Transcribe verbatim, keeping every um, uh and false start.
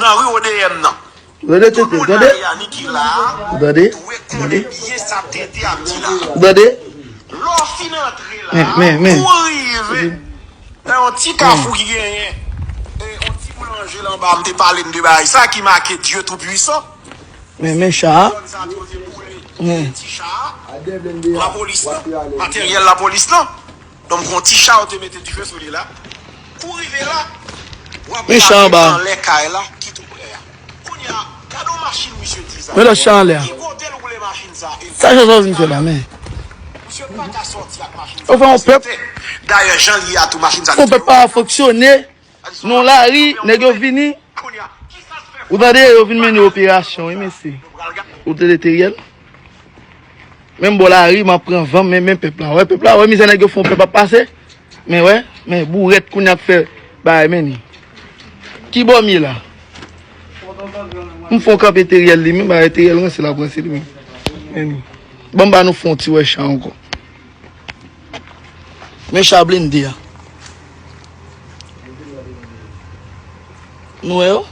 nan ri O D M nan. Tande, tande, tande. Tande, tande. Tande. Lè w fin antre la, men, men, men, pou rive nan yon ti kafou ki genyen, e, yon ti boulanje la anba, m te pale n de bagay sa ki make Dye Toupisan. Men, men, cha a. Zòn sa tou te boule. Men. Ti cha a, lapolis lan, materyèl lapolis lan. Donk, yon ti cha yo te mete dife sou li la. Pou rive la, w ap gade anlè kay la ki tou prè a. Kounye a, gade yon machin misye di sa. Men lòt cha anlè a. Ki kote l woule machin sa? Sa Jozòf vin fè la, men. Misye pa ka sòti ak machin sa. Ou fè yon pèp. Dayè, jan l ye a tou, machin sa. Fè yon pèp pa fonksyone. Nan lari, nèg yo vini. Ou tande, yo vin mennen operasyon, wi, mesye. Ou tande, Teriel? Menm bò lari, m ap pran van, men, men pèp la. Wè, pèp la, wè, mizè nèg yo fè yon pèp ap pase. Men, wè, men bourèt kounye a ap fè bagay, men ni. Ki bò m ye la? M fè yon kanpe Teriel li, men bagay Teriel ranse la, ranse li, men. Men ni. Ban m ba nou fè yon ti wè cha ankò. Men cha blende a. Nou wè yo?